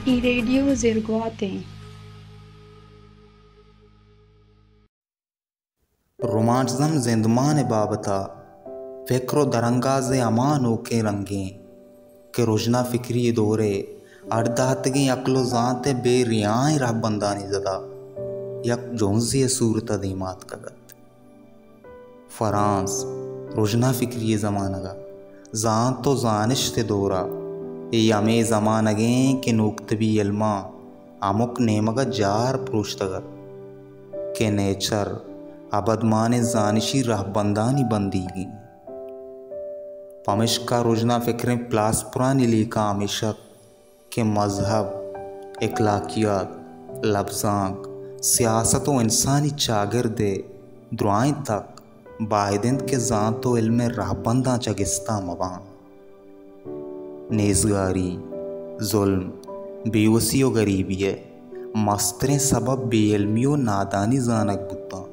اے ریڈیو زرگوات اِنت۔ رومانٹزم زندمان ءِ بابت ءَ فکر ءُ درانگاز ءِ ہما نوکیں رنگیں کہ رژنا فکری ءِ دور ءِ اڈ داتگیں عقل ءُ زانت ءِ بے ریائیں رہبندانی زد ءَ یک جنزے ءِ صورت ءَ دیما اتکگ ات۔ فرانس، رژنا فکری ءِ زمانگ ءَ، زانت ءُ زانشت ءِ دور ءَ، اے ہمے زمانگ اِنت کہ نوکتبی علماں ہمک نیمگ ءَ جار پروشتگ ات کہ نیچر ابدمانیں زانشی رہبندانی بندیگ اِنت۔ پمشکا رژنا فکریں پلاسپرانی لیکہ ہمیش ات کہ مذہب، اخلاقیات، لبزانک، سیاست ءُ انسانی چاگرد ءِ درائیں تک باید اِنت کہ زانت ءُ علم ءِ رہبنداں چہ گستا مہ باں۔ نیزگاری، ظلم، بیوسی ءُ گریبی ءِ مستریں سبب بے علمی ءُ نادانی زانگ بوتاں۔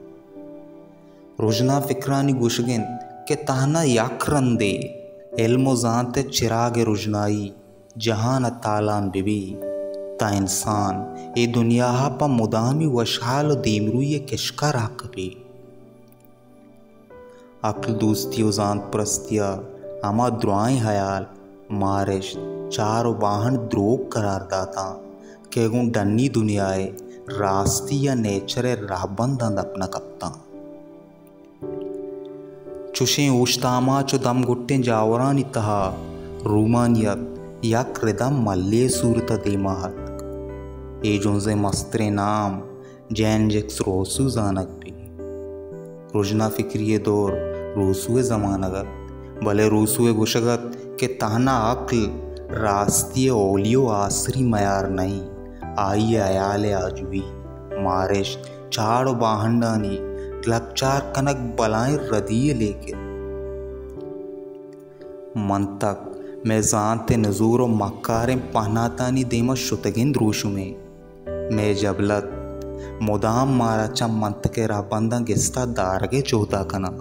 رژنا فکرانی گوشگ اِنت کہ تہنا یک رندے علم ءُ زانت ءِ چراگ ءِ رژنائی جہان ءَ تالان بہ بیت، تاں انسان اے دنیا ءَ پہ مدامی وشحال ءُ دیمروئی ءِ کشک ءَ راہ کپیت۔ عقل دوستی ءُ زانت پرستی ءِ ہما درائیں ہیال، مارشت، چار ءُ باہنڈ دروگ قرار داتاں کہ گوں ڈنی دنیا ءِ راستی یا نیچر ءِ رہبنداں دپ نہ کپتاں۔ چشیں اوشت آماچ ءُ دمگٹیں جاورانی تہا رومانیت یک ردا ملے ءِ صورت ءَ دیما اتک۔ اے جنز ءِ مستریں نام جین جیکس روسو زانگ بیت۔ رژنا فکری ءِ دور روسو ءِ زمانگ ات، بلے روسو ءِ گوشگ ات کہ تہنا عقل راستی ءِ اولی ءُ آسری میار نہ اِنت، آئی ءِ ہیال ءِ آجوئی، مارشت، چاڑ ءُ باہنڈانی لکچار کنگ بلاہیں ردی یے لیک اِنت۔ منطق مئے زانت ءِ نزور ءُ مکاریں پہناتانی دیم ءَ شتگیں دروشمے۔ مئے جبلت مدام مارا چہ منطق ءِ رہبنداں گستا دارگ ءِ جہد ءَ کناں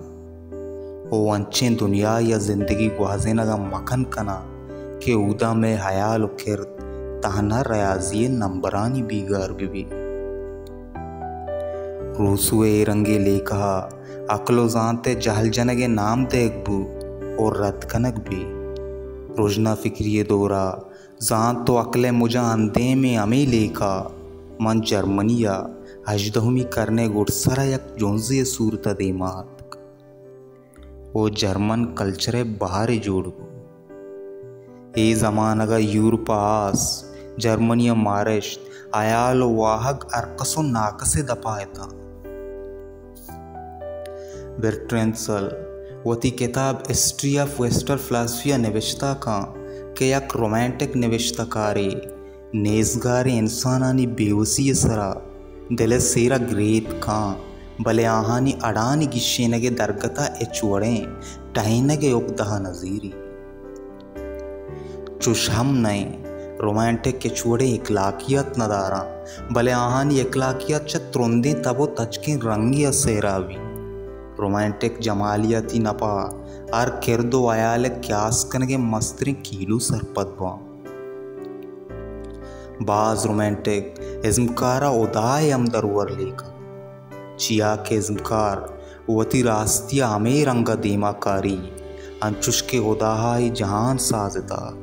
ءُ انچیں دنیاے ءَ زندگی گوازینگ ءَ مکن کناں کہ اودا مئے ہیال ءُ کرد تہنا ریاضی ءِ نمبرانی بیگار بہ بیت۔ روسو ءِ اے رنگیں لیکہ ءَ عقل ءُ زانت ءِ جہل جنگ ءِ نام دئیگ بوت ءُ رد کنگ بیت۔ رژنا فکری ءِ دور ءَ زانت ءُ عقل ءِ مجاں اندیمیں ہمے لیکہ من جرمنی ءَ ہژدہمی کرن ءِ گڈسر ءَ یک جنزے ءِ صورت ءَ دیما اتک ءُ جرمن کلچر ءِ بہرے جوڑ بوت۔ اے زمانگ ءَ یورپ ءِ آس، جرمنی ءِ مارشت، ہیال ءُ واہگ ہرکس ءُ ناکس ءِ دپ ءَ اتاں۔ برٹرینڈ رسل وتی کتاب ہسٹری آف ویسٹرن فلاسفی ءَ نبشتہ کن کہ یک رومانٹک نبشتہ کارے نیزگاریں انسانانی بیوسی ءِ سرا دل ءِ سیر ءَ گریت کن، بلے آہانی اڑانی گیشینگ ءِ درگت ءَ ہچ وڑیں ٹہینگ ءِ اگدہ ءَ نہ زیری۔ چوش ہم نہ اِنت، رومانٹک ہچ وڑیں اخلاقیات نہ داراں، بلے آہانی اخلاقیات چہ ترندیں تب ءُ تچکیں رنگے ءَ سیرا بیت۔ رومانٹک جمالیاتی نپ ءَ ہر کرد ءُ ہیال ءِ کیاس کنگ ءِ مستریں کیلو سرپد باں۔ باز رومانٹک ازمکار ءَ ہدا ءِ ہم درور لیکاں، چیا کہ ازمکار وتی راستی ءَ ہمے رنگ ءَ دیما کاری، انچوش کہ ہدا ءَ اے جہان سازتہ۔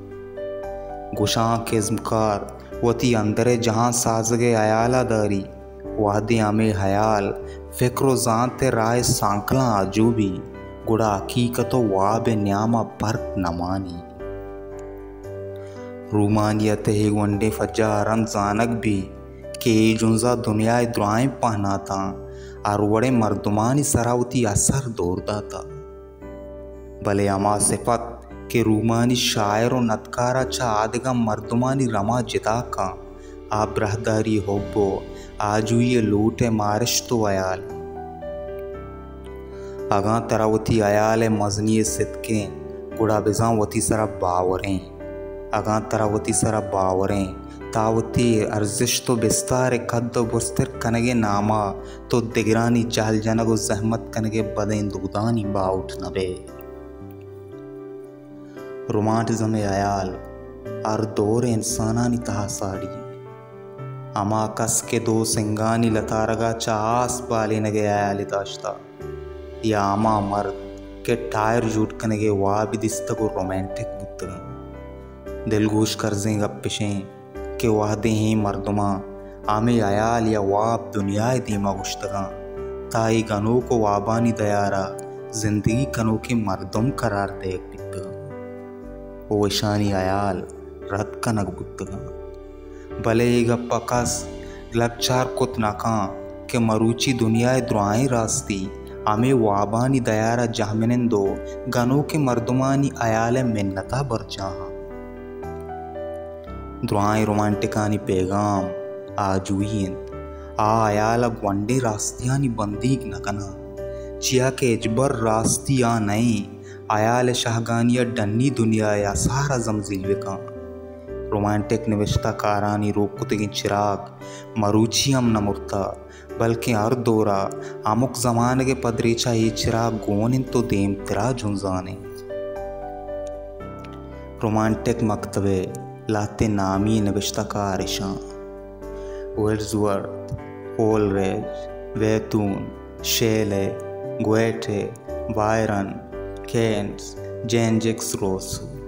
گوشاں کہ ازمکار وتی اندر ءِ جہان سازگ ءِ ہیال ءَ داری، وہدے ہمے ہیال فکر ءُ زانت ءِ راہ ءِ سانکلاں آجو بی، گڑا حقیقت ءُ واب ءِ نیام ءَ پرک نہ مانی۔ رومانیت ءِ اے گونڈیں پجار ءَ رند زانگ بیت کہ اے جنز ءَ دنیا ءِ درائیں پہناتاں ہر وڑیں مردمانی سرا وتی اثر دور داتہ۔ بلے ہما صفت کہ رومانی شاعر ءُ ندکار ءَ چہ آدگہ مردمانی رما جتا کن، آ براہداری، حب ءُ آجوئی ءِ لوٹ ءِ مارشت ءُ ہیال۔ اگاں ترا وتی ہیال ءِ مزنی ءِ ستکیں، گڑا بزاں وتی سرا باوریں۔ اگاں ترا وتی سرا باوریں، تا وتی ارزشت ءُ بستار ءِ کد ءُ برزتر کنگ ءِ نام ءَ تو دگرانی جہل جنگ ءُ زحمت کنگ ءِ بدیں دودانی باہوٹ نہ بئے۔ رومانٹزم ءِ ہیال ہر دور ءِ انسانانی تہا ساڑی انت۔ ہما کس کہ دو سنگانی لتارگ ءَ چہ آس بالینگ ءِ ہیالے داشتہ، یا ہما مرد کہ ٹائر جوڑ کنگ ءِ واب دیستگ ءُ رومانٹک بوتگ انت۔ دلگوش کرزیں گپ اش انت کہ وہدے اے مردماں ہمے ہیال یا واب دنیا ءِ دیما گوشتگ انت، تہ اے گنوک ءُ وابانی دیار ءَ زندگی کنوکیں مردم قرار دئیگ بیتگ انت ءُ اشانی ہیال رد کنگ بوتگ انت۔ بلے اے گپ ءَ کس لگچار کت نہ کنت کہ مروچی دنیا ءِ درائیں راستی ہمے وابانی دیار ءَ جہمنند ءُ گنوکیں مردمانی ہیال ءِ منت ءَ برجاہ انت۔ درائیں رومانٹکانی پیغام آجوئی انت۔ آ ہیال ءَ گونڈیں راستیانی بندیگ نہ کناں، چیا کہ ہچبر راستی آ نہ انت، ہیال ءِ شہگانی ءَ ڈنی دنیا ءِ آسار ءَ زمزیل بہ کنت۔ رومانٹک نبشتہ کارانی روک کتگیں چراگ مروچی ہم نہ مرتہ، بلکیں ہر دور ءَ ہمک زمانگ ءِ پدریچ ءَ اے چراگ گون انت ءُ دیمترا جنزان انت۔ رومانٹک مکتب ءِ لہتیں نامی نبشتہ کار اش انت: ورڈزورتھ، کولرج، بیتون، شیلے، گوئٹے، بائرن، کینٹس، جین جیکس روسو۔